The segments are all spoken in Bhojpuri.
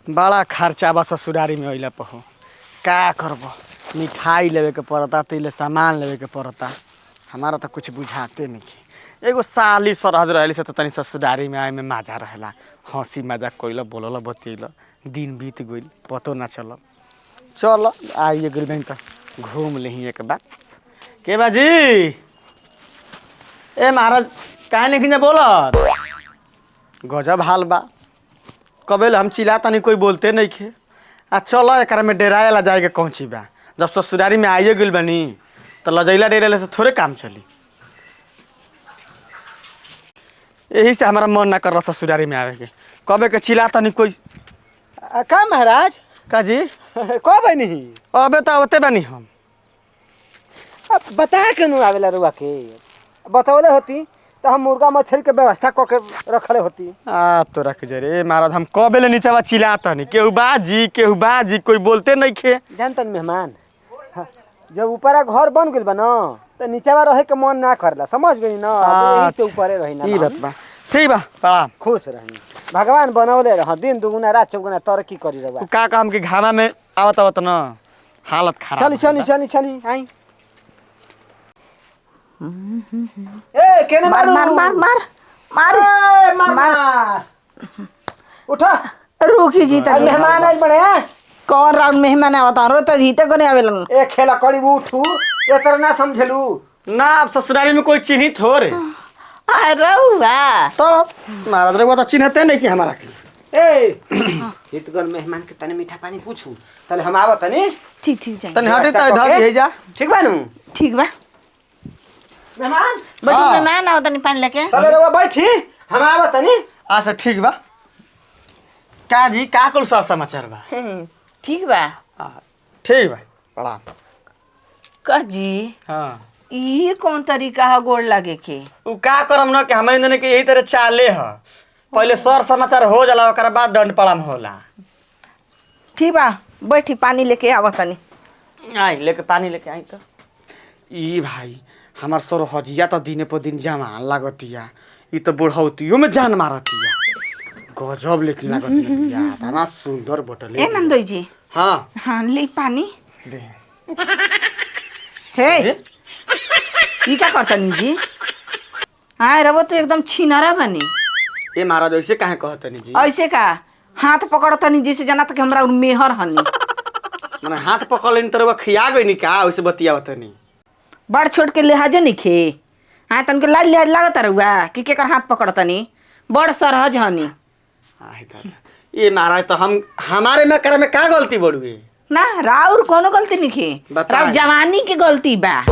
बड़ा खर्चा बा ससुरारी में अइला पहो। का करब, मिठाई लेवे के पड़ता, तइले सामान लेवे के पड़ता। हमारा तो कुछ बुझाते नहीं। एगो साली सरहज रहली से तो तनी ससुरारी में आए में मजा रहेला, हंसी मजाक कइल, बोलल बतियल, दिन बीत गइल पतो ना चल। चल आइए गेल बहन त घूम लेही एक बार। के बाजी ए महाराज काहे नहीं खिंजा बोलत? गजब हाल बा, कबेल हम चिल्ला तनी कोई बोलते नहीं खे। आ चल एकरा में डेराएला जाए के कौन बा, जब ससुरारी में आइए गेल बनी तो लजैला डेराला से थोड़े काम चली। यही से हमारा मन ना कर ससुरारी में आवे के। कबे के चिल्ला तनी कोई का महाराज का जी कब बनी? अबे तो आवते बनी हम। अब बता के नु आवेला रुआ के बतवले होती तो हम मुर्गा मछली के व्यवस्था क के रखले होती। आ तो रख जे रे महाराज, हम कबे ले नीचवा चिल्ला तनी केहू बाजी कोई बोलते नहीं खे। जानतन मेहमान, हाँ, जब ऊपरा घर बन गेल बा न त नीचवा रहे के मन ना करला, समझ गई न? अब यही से ऊपरे रही ना। ई बात बा, ठीक बा, प्रणाम। खुश रही, भगवान बनौले रह, दिन दुगुना रात चौगुना तरक्की करी रहुआ। उ का काम के घामा में आवत आवत न हालत खराब। चली चली चली चली आई। ए केने मार मारू? मार मार मार मार ए, मार मार उठा। रुकी जी अरे तनी। मेहमान आइल बड़े हैं। कौन राउंड मेहमान आवता रो तो जीते कोने आवेलन। ए खेला करी उठू, ए तरह ना समझलू ना। अब ससुरारी में कोई चिन्हित हो रे आ रउआ तो महाराज रे वो तो चिन्हते नहीं कि हमारा के। ए हितगन मेहमान के तने मीठा पानी पूछू तले हम आवत तनी। ठीक ठीक जाई। तनी हटी त धर दिए जा। ठीक बा नु? ठीक बा मेहमान बैठू। हाँ। मेहमान आवता नी पानी लेके। तले रउआ बैठी, हम आवत तनी। अच्छा ठीक बा। का जी का कुल सर समाचार बा? ठीक बा। ठीक बा, प्रणाम। का जी हाँ ई कौन तरीका है गोड़ लगे के? उ का करम न कि हमारे ने के यही तरह चाले ह, पहले सर समाचार हो जाला ओकर बाद दंड प्रणाम होला। ठीक बा बैठी, पानी लेके आवत तनी। आई लेके पानी लेके आई तो ई भाई हमार सरहजिया तो दिने पर दिन जवान लागतिया, ई तो बुढ़ौतियो में जान मारतिया, गजब लेकिन लागतिया, इतना सुंदर बोतल। ए नंदोई जी। हाँ हाँ ले पानी। दे। हे ई का करतनी जी? हाँ रवो तो एकदम छिनरा बनी। ए महाराज ऐसे काहे कहतनी जी? ऐसे का हाथ पकड़तनी जैसे जना तक हमरा मेहर हनी। माने हाथ पकड़ लेनी तरह खिया गई का वैसे बतियावतनी? बड़ छोट के लिहाजो नहीं खे। हाँ तनके लाज लिहाज लागत रहुआ कि केकर हाथ पकड़तनी, बड़ सरहज हनी। आहे दादा ए महाराज तो हम हमारे में करे में का गलती बड़ुए? ना राउर कोनो गलती नहीं खे, राउर जवानी के गलती बा,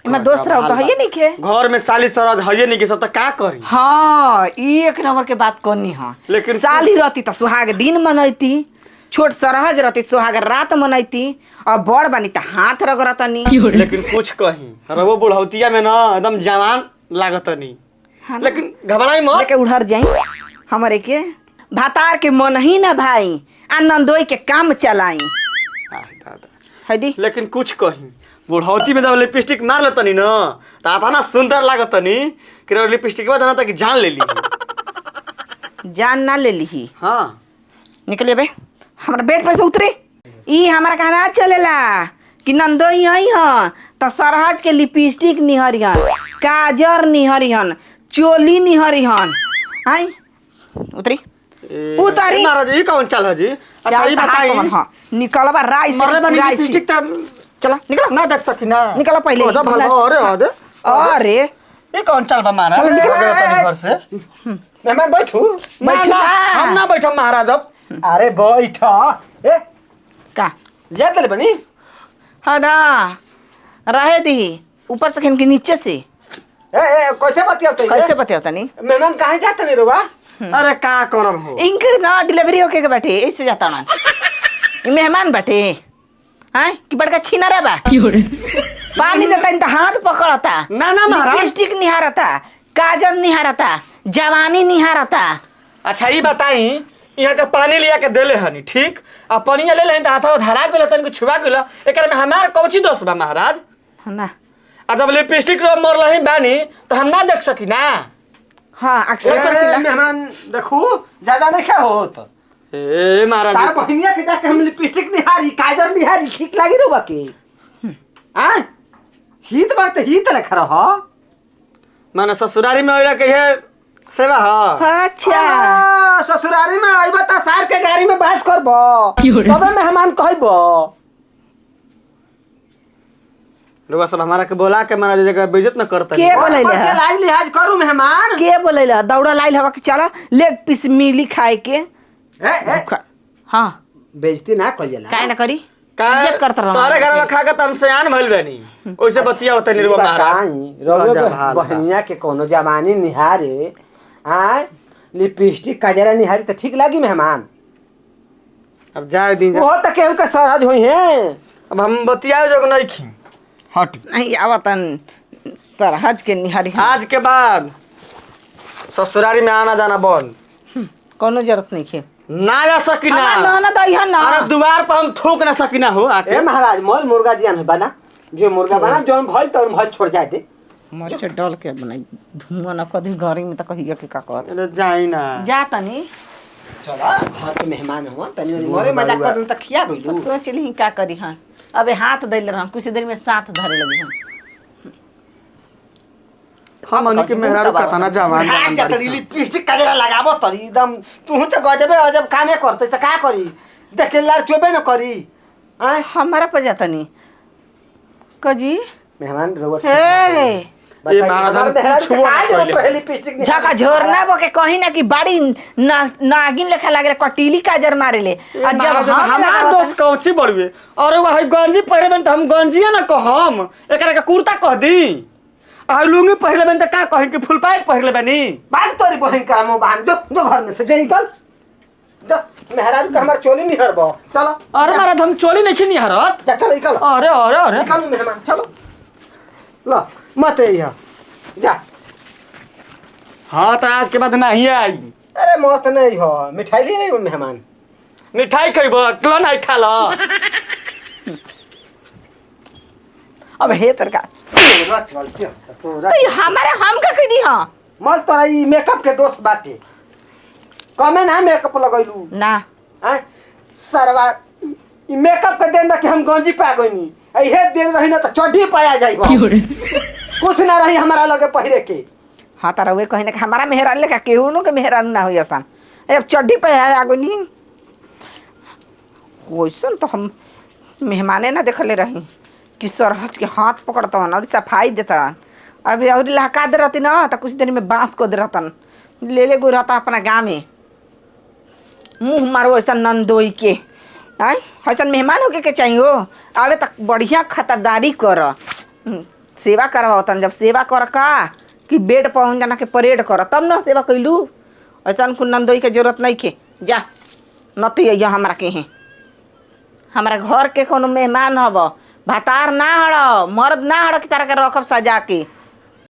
एमा दोस्त राउर तो हइए नहीं खे। घर में साली सरहज हइए नहीं के सब तो का करी? हाँ ई एक नंबर के बात करनी। हाँ लेकिन साली रहती तो सुहाग दिन मनैती, छोट सरहज रहती सुहाग रात मनैती, और बड़ बनी त हाथ रगड़तनी। लेकिन कुछ कही रवो बुढ़ौतिया में ना एकदम जवान लागतनी। हाँ। लेकिन घबराई मत, लेके उड़र जाई हमरे के भातार के मन ही ना भाई, आ नंदोई के काम चलाई। दादा हैदी लेकिन कुछ कही बुढ़ौती में जब लिपस्टिक मार लेतनी न त इतना सुंदर लागतनी कि लिपस्टिक बाद ना तक जान ले ली। जान ना ले ली। हाँ निकले बे हमरा बेड पर से उतरे। ई हमारा कहना चलेला कि नंदोई हई हन त सरहज के लिपस्टिक निहरिहन, काजर निहरिहन, चोली निहरिहन। आई उतरी उतरी। महाराज ई कौन चाल है जी? अच्छा ई बताई। हां निकलबा राई से मरले बनी राई से। लिपस्टिक त चला निकल ना देख सकी ना। निकला पहले। गजब हाल बा, अरे अरे अरे ई कौन चाल बा महाराज? चल, निकल। तनी घर से मेहमान बैठू। ना बैठू ना ना। हम ना बैठम महाराज अब। अरे बैठ। ए का जा तले बनी। हाँ ना रहे दी ऊपर से खेन के नीचे से। ए ए कैसे बतियावत? कैसे बतियावतनी? मेहमान काहे जात नहीं रुआ? अरे का करब हो, इनके ना डिलीवरी होके के बैठे ऐसे जाता ना मेहमान बैठे हैं कि बड़का छिनरा बा। पानी देता इन त हाथ पकड़ता ना ना महाराज, लिपस्टिक निहारता, काजल निहारता, जवानी निहारता। अच्छा ई बताई यहाँ के पानी लिया के देले हनी ठीक, आ पनिया ले लेहन त हाथवा धरा गेल तनिको छुआ गेल, एकरा में हमार कौची दोष बा महाराज? ना आ जब लिपस्टिक रो मरलही बानी त हम ना देख सकी ना। हाँ अक्सर मेहमान देखू ज्यादा नहीं क्या होत। ए महाराज तार बहिनिया के देख के हम लिपस्टिक निहारी काजर निहारी ठीक लागी रहुआ के आ हित बात हित रख रह। माने ससुरारी में अइला के ये सेवा ह। अच्छा आ, ससुरारी में आइबा त सार के गाड़ी में बास करबो तबे मेहमान कहबो। रुआ सब हमारा के बोला के महाराज जगह बेइज्जत न करता। के बोलैले के ह? लाज लिहाज करू मेहमान। के बोलैले ह? दौड़ा लाइल हवा कि चला लेग पीस मिली खाए के। ए ए हाँ बेइज्जती ना कइल जाला। काहे ना करी का इज्जत करत रह तोहरे घर में खा के त हम सयान भइल बानी ओइसे बतिया होता निरुआ महाराज। बताई रउआ गजब हाल बा। बहनिया के कोनो जवानी निहारे आ लिपस्टिक काजरा निहारी त ठीक लागी मेहमान। अब जाए दिन जा। वो त केहू के सरहज होई है। अब हम बतियाए जोग नहीं खी हट। नहीं आवतन सरहज के निहारी। आज के बाद ससुरारी में आना जाना बंद। कोनो जरूरत नहीं है ना जा सकीना। हमार ननद अइहन ना। अरे दुआर पर हम थूक ना सकीना हो आके। ए महाराज मोल मुर्गा जियान है बना जो मुर्गा बना जोन भइल तोन भइल छोड़ जाए दे। मरच डल के बनाई धुआं ना कदी घरी में त कहिया के का कहत। अरे जाई ना। जा तनी चला घर के मेहमान हुआ तनी मनी मोरे मजाक कर दूं त खिया तो गइलू। सोच ली का करी हन। अबे हाथ दैले रहन कुछ देर में साथ धरे लगी हन। हम अनी के मेहरारू कतना जवान भाग जवान जा बाड़ी तरी सन। लिपस्टिक काजरा लगाबो तरी एकदम तू त गजबे अजब कामे करते त का करी देखे लार चोबे न करी आय हमारा पर जातनी कजी मेहमान रउआ हे ए महाराज, हम कुछो ना कइले। लिपस्टिक झका झोरना बके कहीं ना कि बाड़ी ना नागिन लेखा लागेले कटीली काजर मारेले। ए आ जब महाराज, हम हमार लगावतनी- दोस्त कौची बड़ुए अरे वह गंजी पहिरे में त हम गंजिया ना कहम एकरा के कुर्ता कह दी आ लुंगी पहिरले में त का कहिन कि फुल पैंट पहिरले बानी। भाग तोरी बहन करा मुंह बांध जो जो घर में से जे निकल जो मेहरारू के हमार चोली निहरबो चलो। अरे महाराज हम चोली नहीं निहरत। जा चल निकल। अरे अरे अरे निकल मेहमान चलो ल मत अइह जा। हाँ तो आज के बाद नहीं आई। अरे मत नहीं हो मिठाई ले नहीं मेहमान। मिठाई खइबो क्यों नहीं खा लो। अब हे तरका तोरा चलते तोरा तो ये हमारे हम का करी हां मल तोरा ई मेकअप के दोस्त बाटे कमे ना मेकअप लगैलू ना हैं सरवा ई मेकअप के देन बा कि हम गंजी पा गइनी इहे दिन रही ना त चड्ढी पाया जाइबो कुछ ना रही हमारा लगे पहिरे के। हाँ तारा वे कहीं ना कि हमारा मेहरान लेखा केहू नो के मेहरान ना होई असान। ए अब चड्ढी पे है आगो नी वैसन तो हम मेहमाने ना देखले रही कि सरहज के हाथ पकड़तवन और सफाई देतवन। अभी और लहका दे रहती ना तो कुछ देर में बांस को दे रहतन ले ले गो रहता अपना गाँव में मुँह मारो ऐसा नंदोई के आय ऐसा मेहमान होके के चाहिए हो आवे तक बढ़िया खतरदारी कर सेवा करवातन। जब सेवा कर का कि बेड पहुँच जाना के परेड कर तब ना सेवा कैलू। ऐसा कुल नंदोई के जरूरत नहीं के जा न तो यह हमारा के हैं हमारा घर के कोनो मेहमान हब भातार ना हड़ मर्द ना हड़ कि तारा के रखब सजा के।